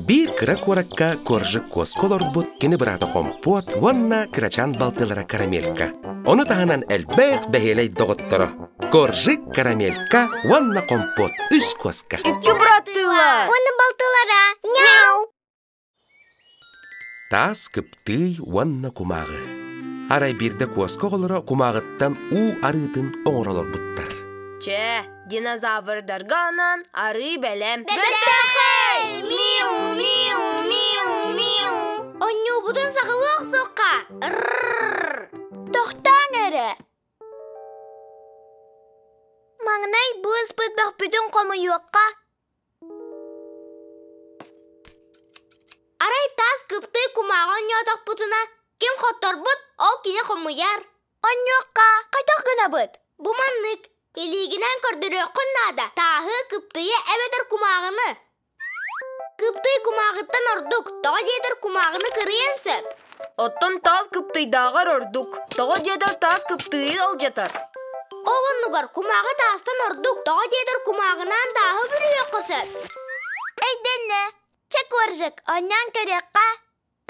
Биир кыра куоракка Коржик куоска олорбут кини быраата Хомпуот уонна кырачаан балтылара Карамелька. Ону таһынан элбэх бэһиэлэй доҕотторо Коржик, Карамелька уонна Хомпуот үс куоска. Икки быраттыылар. Уонна балтылара. Няу! Таас кыптыый уонна кумааҕы. Арай биирдэ куоска оҕолоро кумааҕыттан уу арыытын оҥоро олорбуттар. Чэ, динозаврдарга анаан арыы бэлэм. Бэртээхэй! Миу, миу, миу, миу. Онньуубутун саҕалыы охсуохха. Рррр. Тохтооҥ эрэ. Маҥнай быыспыт бөхпүтүн хомуйуохха. Арай таас кыптый кумааҕы онньоотохпутуна, ким хотторбут, ол кини хомуйар. Онньуохха хайдах гынабыт? Бу маннык, илиигинэн көрдөрүөххүн наада, тааһы, кыптыйы эбэтэр кумааҕыны. Кыптый кумааҕыттан ордук, тоҕо диэтэр кумааҕыны кырыйан сөп. Оттон таас кыптыйдааҕар ордук, тоҕо диэтэр таас кыптыйы алдьатар. Ол оннугар кумааҕы таастан ордук, тоҕо диэтэр кумааҕынаан тааһы бүрүйүөххэ сөп. Өйдөннө. Чэ, Коржик, оонньоон көрүөххэ.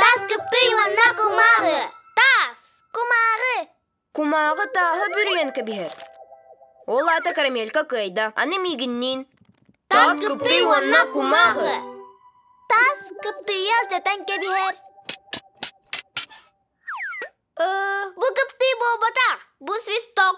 Таас кыптый уонна кумааҕы. Таас! Кумааҕы! Кумааҕы тааһы бүрүйэн кэбиһэр. Ол аата карамелька кыайда, аны миигинниин. Таас кыптый уонна кумааҕы. Таас кыптыйы алдьатан кэбиһэр. Бу кыптый буолбатах, бу свисток.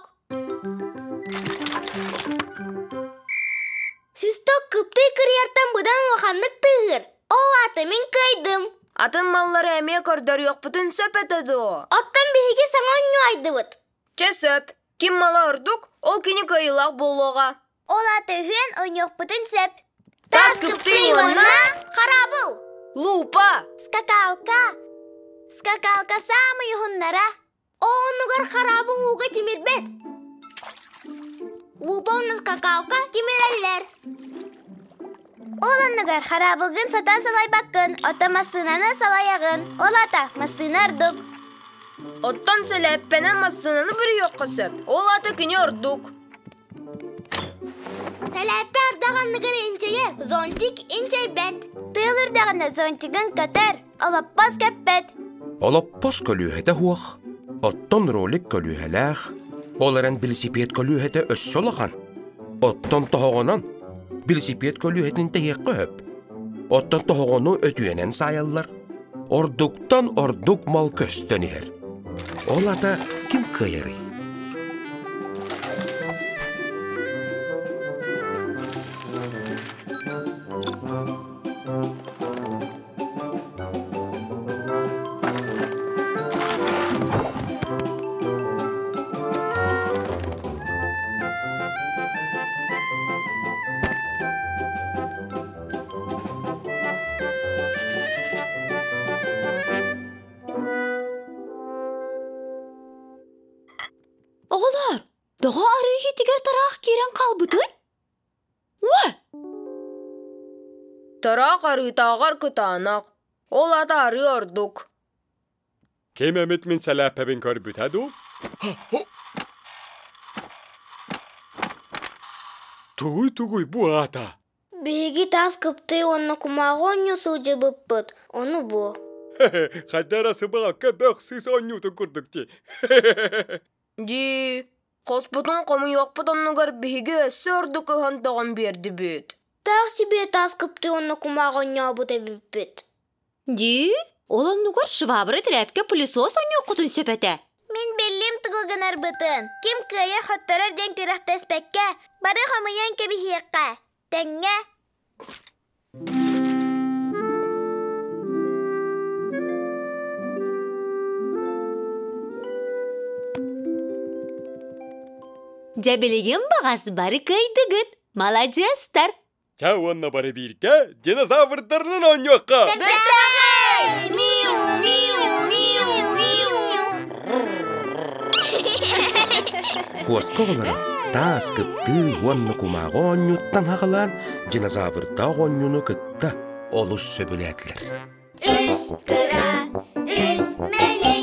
Свисток кыптый кырыйартан быдан улаханнык тыаһыыр. Ол аата мин кыайдым. Атын маллары эмиэ көрдөрүөхпүтүн сөп этэ дуо? Оттон биһиги саҥа оонньуу айдыбыт. Чэ сөп. Ким мала ордук, ол кини кыайыылаах буолуоҕа. Ол аата үһүөн оонньуохпутун сөп. Тас кыптый уонна Харабыл! Лупа! Скакалка! Скакалка саамай уһуннара. Оонугар хараабыл ууга тимирбэт. Лупа уонна скакалка тимирэллэр. Ол оннугар хараабылгын сатаан салайбаккын, оттон массыынаны салайаҕын. Ол аата массыына ордук. Оттон сэлээппэнэн массыынаны бүрүйүөххэ сөп. Ол аата кини ордук. Сэлээппэ ардах анныгар инчэйэр, зонтик инчэйбэт. Тыал үрдэҕинэ зонтигын көтөр, олоппос көппөт. Олоппос көлүөһэтэ суох, оттон ролик көлүөһэлээх, ол эрэн билисипиэт көлүөһэтэ өссө улахан. Оттон тоһоҕонон билисипиэт көлүөһэтин тэһиэххэ сөп. Оттон тоһоҕону өтүйэнэн саайаллар. Ордуктан ордук мал көстөн иһэр. Ол ата ким кыайарый? Оҕолоор, тоҕо арыы иһитигэр тараах киирэн хаалбытый? Уа! Тараах арыытааҕар кытаанах, ол ата арыы ордук. Ким эмит мин сэлээппэбин көрбүтэ дуу? Тугуй-тугуй бу аата? Биһиги таас кыптый уонна кумааҕы оонньуу сылдьыбыппыт, ону бу. Хайда эрэ сыбаалка бөх сыыс оонньуутун курдук дии. Дии, хоспутун хомуйуохпут оннугар биһиги өссө ордук ыһан-тоҕон биэрдибит. Таах сибиэ таас кыптый уонна кумааҕы оонньообут эбиппит. Дии, ол оннугар швабра тирээпкэ пылесос оонньуоххутун сөп этэ. Мин биллим тугу гынарбытын. Ким кыайар-хотторор диэн күрэхтэспэккэ, бары хомуйан кэбиһиэххэ. Тэҥҥэ. Дьэ билигин баҕас бары кыайдыгыт, маладьыастар! Чэ уонна бары бииргэ динозаврдарынан оонньуохха! Бэртээхэй! Миу, миу, миу, миу! Куоска оҕолоро таас кыптыы уонна кумааҕы оонньууттан аҕалаан динозаврдаах оонньууну кытта олус сөбүлээтилэр. Үс кыра, үс мэлэй.